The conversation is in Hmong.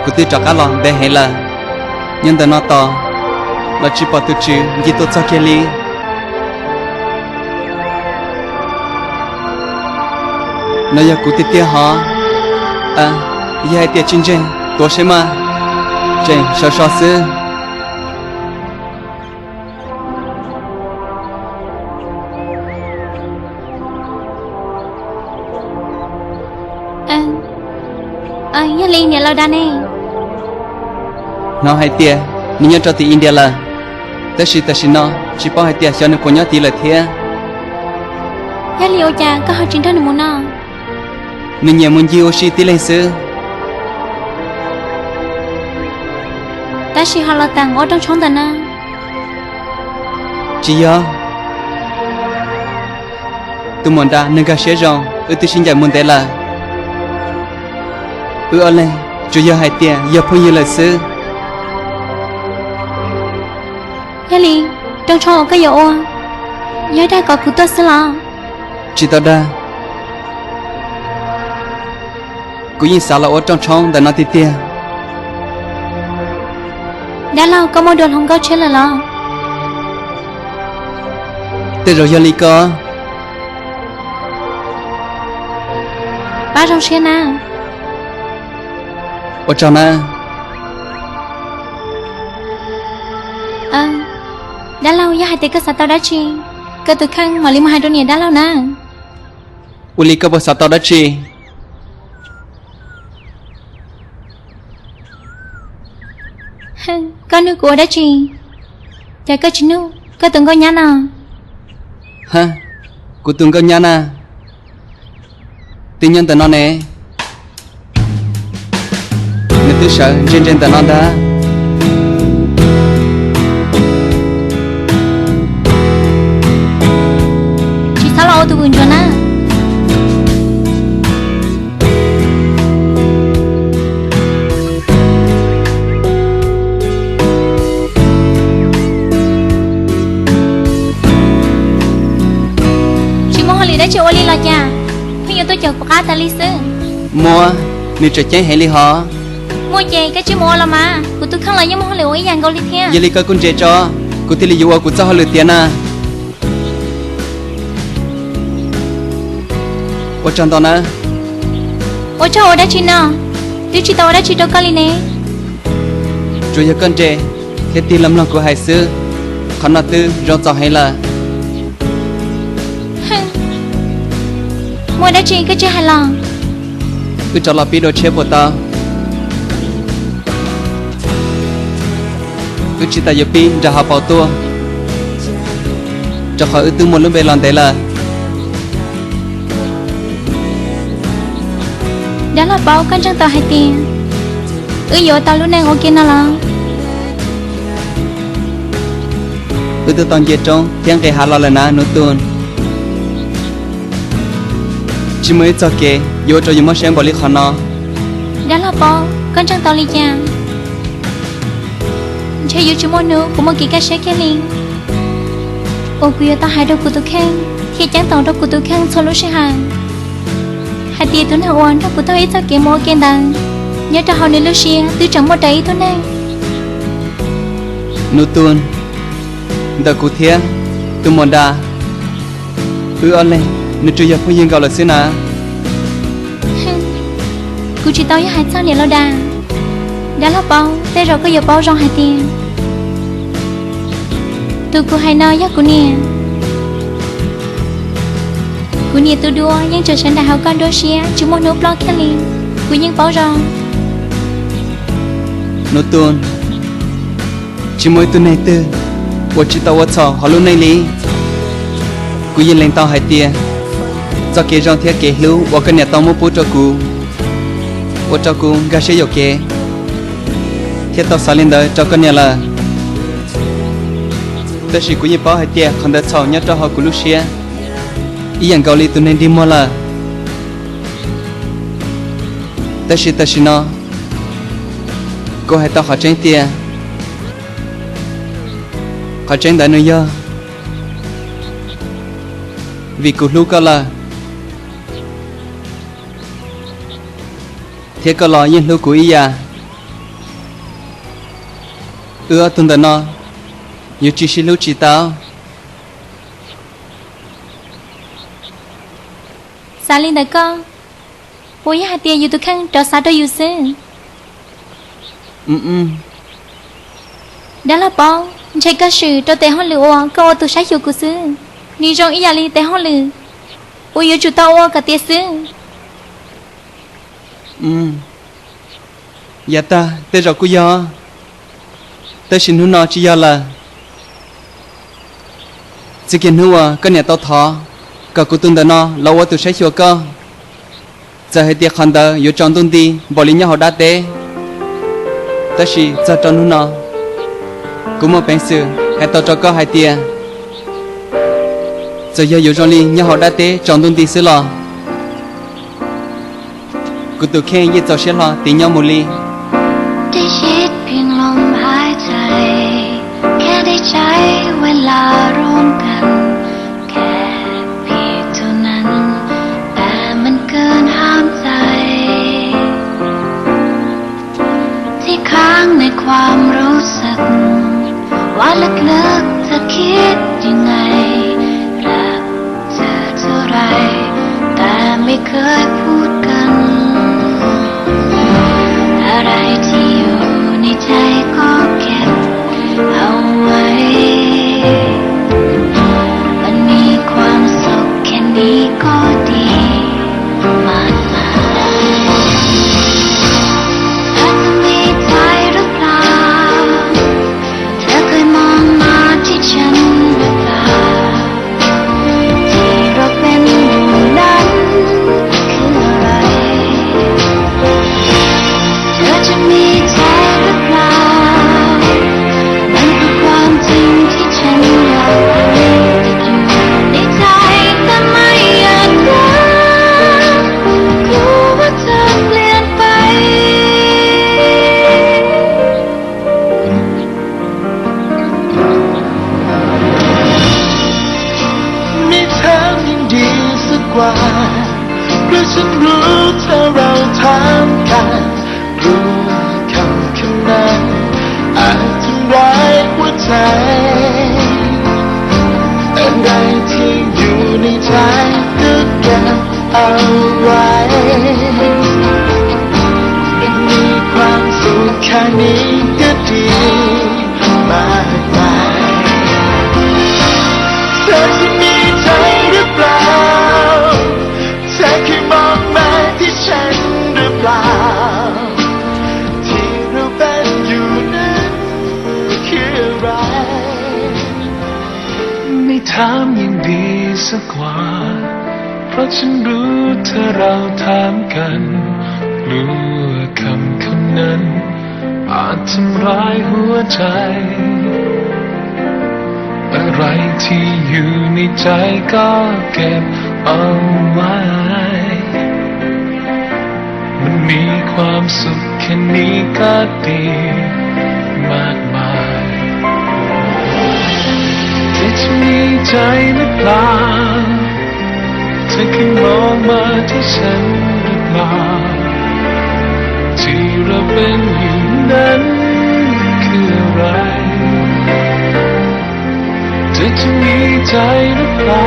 Kuv twb rov qab los ntev heev lawm. Nyob ntawm no tos los tsis pom tus tswv ncig tuaj txog kiag li. No yog kuv tiag tiag hov. Yog hais tias tsis ntseeg tuav saib mas, tseem so so xwb. Yog li niam laus Dag ne? Hnov hais tias nws nyob rau tim India lawm, tab sis tam sim no tsis paub hais tias xyov nws puas nyob tid lawm thiab. Yog li ua cas koj ho tsis nrog nws mus no? Nws nyiam mus ncig ua si tib leeg xwb. Tab sis ho los teem ua rooj tshoob ntawm no? Tsis yog. Tus muam Dag nws nkag siab zoo, wb twb sib ncaim mus ntev lawm. Wb ob leeg tsuas yog hais tias yog phooj ywg lawm xwb. Yog li, rooj tshoob uas koj yuav ua, yog dag kom kuv tuaj xwb los? Tsis tau dag. Kuv yeej xav los ua rooj tshoob ntawm no tiag tiag. Dab laug, koj muaj dua hluas nkauj tshiab lawm los? Tej zaum yog li ko. Pab zoo siab na. Ua tsaug na. Dab laug, yog hais tias koj xav tau dab tsi, koj tus kheej mam li mus hais rau niam dab laug na. Ua li koj puas xav tau dab tsi? Koj nug kuv ua dab tsi? Cas koj tsis nug koj tus nkauj nyab no? Kuv tus nkauj nyab na, twb nyob ntawm no ne. Nws twb sawv ntse ntse ntawm no ntag. Tsis txhob los ua tus vwm ntsuav na. Tsis muaj hauj lwm dab tsi ua li los cas? Pheej yuav tuaj caum kuv qab tas li xwb. Muaj, nws tseem ceeb heev li hos. Muaj ces koj cia mus ua los mas, kuv tus kheej los yeej muaj hauj lwm ua ib yam nkaus li thiab. Yog li koj kuj ntse tso, kuv thiaj li yuav ua kuv txoj hauj lwm tiav na. Ua tsaug ntau na. Ua tsaug ua dab tsi no? Twb tsis tau ua dab tsi rau koj li ne. Tsuas yog koj ntse thiab tig los mloog kuv hais xwb, qhov no twb zoo txaus heev lawm. Muaj dab tsi koj tsis hais los? Wb rov los pib dua tshiab puas tau? Wb tsis tas yuav pib nram hav paus tuaj, rau qhov wb twb muaj lub npe los ntev lawm. Dab laug Paub, koj ntseeg tau hais tias wb yuav tau lub neej ua ke no los? Wb twb tau nce roob thiab nqis hav los lawm na Nub Tun. Tsis muaj ib txoj kev yuav ua rau yus mob siab npaum li qhov no. Dab laug Paub, koj ntseeg tau li cas? Ntshe yuav tsis muaj hnub kuv muaj kev kaj siab kiag li uas kuv yuav tau hais rau kuv tus kheej thiab ceeb toom rau kuv tus kheej txhua lub sij hawm hais tias tus neeg uas nrog kuv taug ib txoj kev mus ua ke ntawd, nyob rau hauv nws lub siab twb tseem muaj raws ib tug neeg. Nub Tun, ntawm kuv thiab tus muam Dag, wb ob leeg nws tsuas yog phooj ywg nkaus lawm xwb na. Kuv tsis tau yog hais txog niam laus Dag. Dab laug Paub, tej zaum koj yuav paub zoo hais tias tus kuv hais no yog kuv niam. Kuv niam tus duab yeej tseem sawv nraim hauv koj nruab siab tsis muaj hnub ploj kiag li, kuv yeej paub zoo. Nub Tun, tsis muaj ib tug neeg twg uas tsis tau ua txhaum hauv lub neej li. Kuv yeej lees tau hais tias txoj kev zoo thiab kev hlub uas koj niam tau muab pub rau kuv, ua rau kuv nkag siab yuam kev thiab tau xav li ntawd rau koj niam lawm. Tab sis kuv yeej paub hais tias qhov ntawd txhaum nyob rau hauv kuv lub siab ib yam nkaus li tus neeg dig muag lawm. Tab sis tam sim no kuv hais tau qhov tseeb tias qhov tseeb ntawd nws yog vim kuv hlub koj lawm, thiab koj los yeej hlub kuv ib yam. Wb ob tug ntawm no yuav tsis sib hlub tsis tau. Xav li ntawd koj puas yog hais tias yus tus kheej rov xav rau yus xwb? Dab laug Pov, ntshe koj swm rau tes hauj lwm uas koj ua tus saib xyuas kuv xwb. Nws zoo ib yam li tes hauj lwm uas yuav tsum tau ua kom tiav xwb. Yav tag tej zaum kuj yog, tab sis hnub no tsis yog lawm. Txij kiag hnub uas koj niam tau thov kom kuv tus ntawm no los ua tus saib xyuas koj, txawm hais tias qhov ntawd yuav tsaus ntuj nti npaum li nyob hauv dab teb, tab sis txog rau hnub no, kuv muaj peev xwm hais tau rau koj hais tias, txawm yog yuav zoo li nyob hauv dab teb tsaus ntuj nti xwb los, kuv tus kheej yeej txaus siab hlo tiv nyob mus li. ได้ยินเพียงลมหายใจ แค่ได้ใช้เวลาร่วมกัน แค่เพียงเท่านั้น แต่มันเกินห้ามใจ ที่ค้างในความรู้สึก ว่าลึกๆเธอคิดยังไง รักเธอเท่าไร แต่ไม่เคยพูดกัน อะไรที่อยู่ในใจก็เก็บเอาไว้ มันมีความสุขแค่นี้ก็ดีมากมาย เธอจะมีใจหรือเปล่า เธอเคยมองมาที่ฉันหรือเปล่า ที่เราเป็นอยู่นั้นคืออะไร เธอจะมีใจหรือเปล่า มันคือความจริงที่ฉันอยากรู้ ติดอยู่ในใจแต่ไม่อยากรัก กลัวว่าเธอเปลี่ยนไป ไม่ถามยังดีสักกว่า เพราะฉันรู้ถ้าเราถามกัน กลัวคำคำนั้น อาจทำร้ายหัวใจ อะไรที่อยู่ในใจก็เก็บเอาไว้ มันมีความสุขแค่นี้ก็ดีมากมาย เธอจะมีใจหรือเปล่า เธอเคยมองมาที่ฉันหรือเปล่า ที่เราเป็นอยู่นั้นคืออะไร ไม่ถามยังดีสักกว่า เพราะฉันรู้ถ้าเราถามกัน กลัวคำคำนั้น อาจทำร้ายหัวใจ อะไรที่อยู่ในใจก็เก็บเอาไว้ มันมีความสุขแค่นี้ก็ดีมากมาย เธอจะมีใจหรือเปล่า เธอเคยมองมาที่ฉันหรือเปล่า ที่เราเป็นอยู่นั้นคืออะไร เธอจะมีใจหรือเปล่า